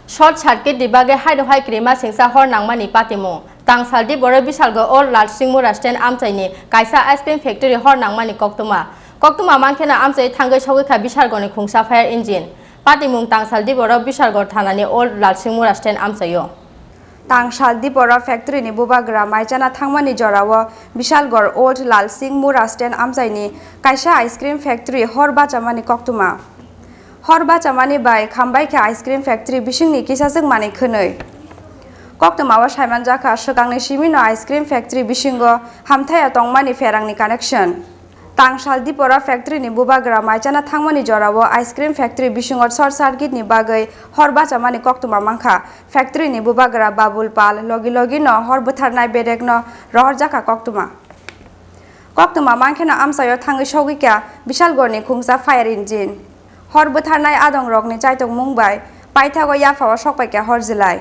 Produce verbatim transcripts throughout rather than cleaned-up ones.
Short circuit ni bagwi hai rok hai kwrwima singsa hor nangmani patimung. Tangsal Diboro Bishalgarh Old Lalsingmura stand amchaini kaisa ice cream factory hor nangmani koktwma. Koktwma mankheno amchai thangwi sogwi kha Bishalgarh ni khungsa fire engine. Patimung Tangsal Diboro Bishalgarh thanani Old Lalsingmura stand amchaio. Tangsal Diboro factory ni bubagra maichana thangmani jorao Bishalgarh Old Lalsingmura stand amchaini kaisa ice cream factory hor bachamani koktwma. Hor bachamani bai khambai khe ice cream factory bisingni kisachwk manwi khwnwi. Koktwmao saimanjakha, swkangni simino ice cream factory bisingo hamthaio tongmani pherangni connection. Tangsal Dipora factory ni bubagra maichana thangmani jorao ice cream factory bisingo short circuit ni bagwi hor bachamani koktwma mankha. Factory ni bubagra Babul Pal logi logi no hor bwtharnai bedekno rohorjakha koktwma. Koktwma mankheno amchaio thangwi sogwikha Bishalgarh ni khungsa fire engine. Hor bwtharnai adongrokni chaitokmung bai paithago yaphao sokpaikha hor jilai.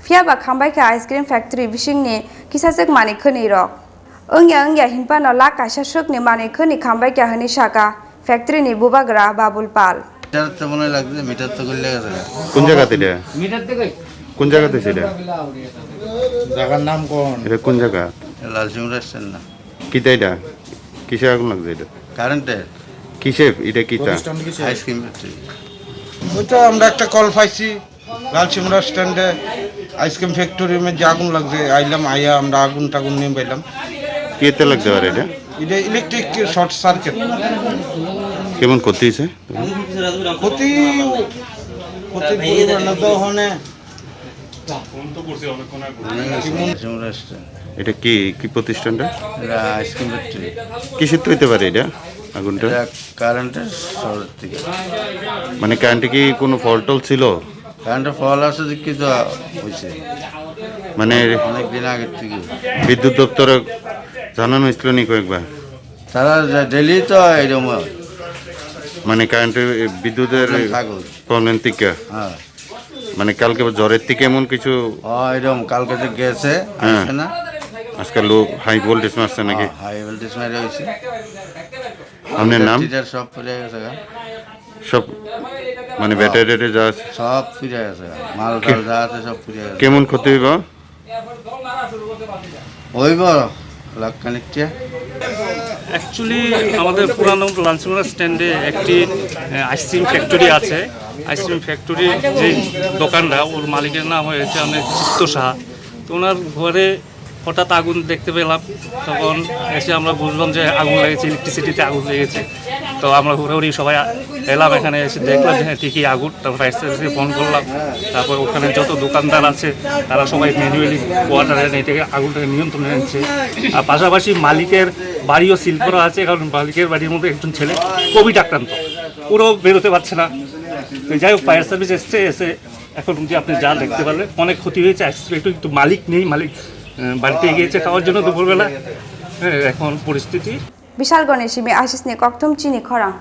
Phiyaba khambaikha ice cream factory bisingni kisachwk manwi khwnwirok. Wngya wngya hinphano lakh kaisa swkni manwi khwnwi khambaikha hwnwi sakha factory ni bubagra Babul Pal. Meter তো মনে হয় লাগছে, মিটার তো গলে গেছে। কোন জায়গাতে এটা? মিটার থেকে কোন জায়গাতে সেটা? জায়গার নাম কোন? এটা কোন জায়গা? লালসিং রেস্টুরেন্ট না। কিতা এটা? কিসে আগুন লাগছে এটা? কারেন্টের। কিসে? এটা কিতা? প্রতিষ্ঠান কিসে? Ice cream factory. ওই তো আমরা একটা কল পাইছি, লালসিং রেস্টুরেন্টে আইসক্রিম ফ্যাক্টরির মধ্যে আগুন লাগছে। আইলাম, আইয়া আমরা আগুন টাগুন নিয়ে পাইলাম। কিতে লাগতে পারে এটা? এটা ইলেকট্রিক শর্ট সার্কিট। কেমন ক্ষতি হয়েছে? ক্ষতি, ক্ষতি পরিমাণ তো ওখানে এটা কি, কি প্রতিষ্ঠানটা? এটা আইসক্রিম ফ্যাক্টরি। কিসের তো হইতে পারে এটা, আগুনটা? এটা কারেন্টের শর্টের থেকে। মানে কারেন্টে কি কোনো ফল্ট টল্ট ছিল? কারেন্টের ফল্ট আছে যে কিছু হয়েছে। মানে অনেক দিন আগের থেকে। বিদ্যুৎ দপ্তরে জানানো হয়েছিল নি কয়েকবার? তারা যে ডেইলি তো এরকম হয়। মানে কারেন্টের, এ, বিদ্যুতের প্রবলেম থাকো। প্রবলেম থেকে? হ্যাঁ। মানে কালকে ঝড়ের থেকে এমন কিছু? হ্যাঁ, এরকম কালকে যে গেছে, হ্যাঁ। আসছে না। আজকে লো হাই ভোল্টেজ মারছে নাকি? হ্যাঁ, হাই ভোল্টেজ মারা হয়েছে। আপনার নাম? টিটার সব পুড়ে গেছে গা। সব মানে হ্যাঁ। ব্যাটারি ট্যাটারি যা আছে? সব পুড়ে গেছে গা। মাল কে-, টাল যা আছে সব পুড়ে গেছে। কেমন ক্ষতি হইব? ওই বড় লাখ খানিক টিয়া। অ্যাকচুয়ালি আমাদের পুরানো লালসিংড়া স্ট্যান্ডে একটি, আহ, আইসক্রিম ফ্যাক্টরি আছে। আইসক্রিম ফ্যাক্টরির যে দোকানটা, ওর মালিকের নাম হয়েছে আমাদের চিত্ত সাহা। তো ওনার ঘরে হঠাৎ আগুন দেখতে পেলাম, তখন এসে আমরা বুঝলাম যে আগুন লেগেছে, ইলেকট্রিসিটিতে আগুন লেগেছে। তো আমরা হুড়াহুড়ি সবাই এলাম, এখানে এসে দেখলাম যে হ্যাঁ, ঠিকই আগুন। তারপর ফায়ার সার্ভিসকে ফোন করলাম, তারপর ওখানে যত দোকানদার আছে তারা সবাই ম্যানুয়ালি ওয়াটারে এটাকে আগুনটাকে নিয়ন্ত্রণে আনছে। আর পাশাপাশি মালিকের বাড়িও সিল করা আছে, কারণ মালিকের বাড়ির মধ্যে একজন ছেলে কোভিড আক্রান্ত, ওরাও বেরোতে পারছে না। তো যাই হোক, ফায়ার সার্ভিস এসছে, এসে এখন যে আপনি যা দেখতে পারলেন, অনেক ক্ষতি হয়েছে। অ্যাকচুয়ালি একটু, একটু মালিক নেই, মালিক, আহ, বাড়িতে গিয়েছে খাওয়ার জন্য দুপুরবেলা। হ্যাঁ, এখন পরিস্থিতি। Bishalgarh ni simi Ashish ni kokthum chini khorang.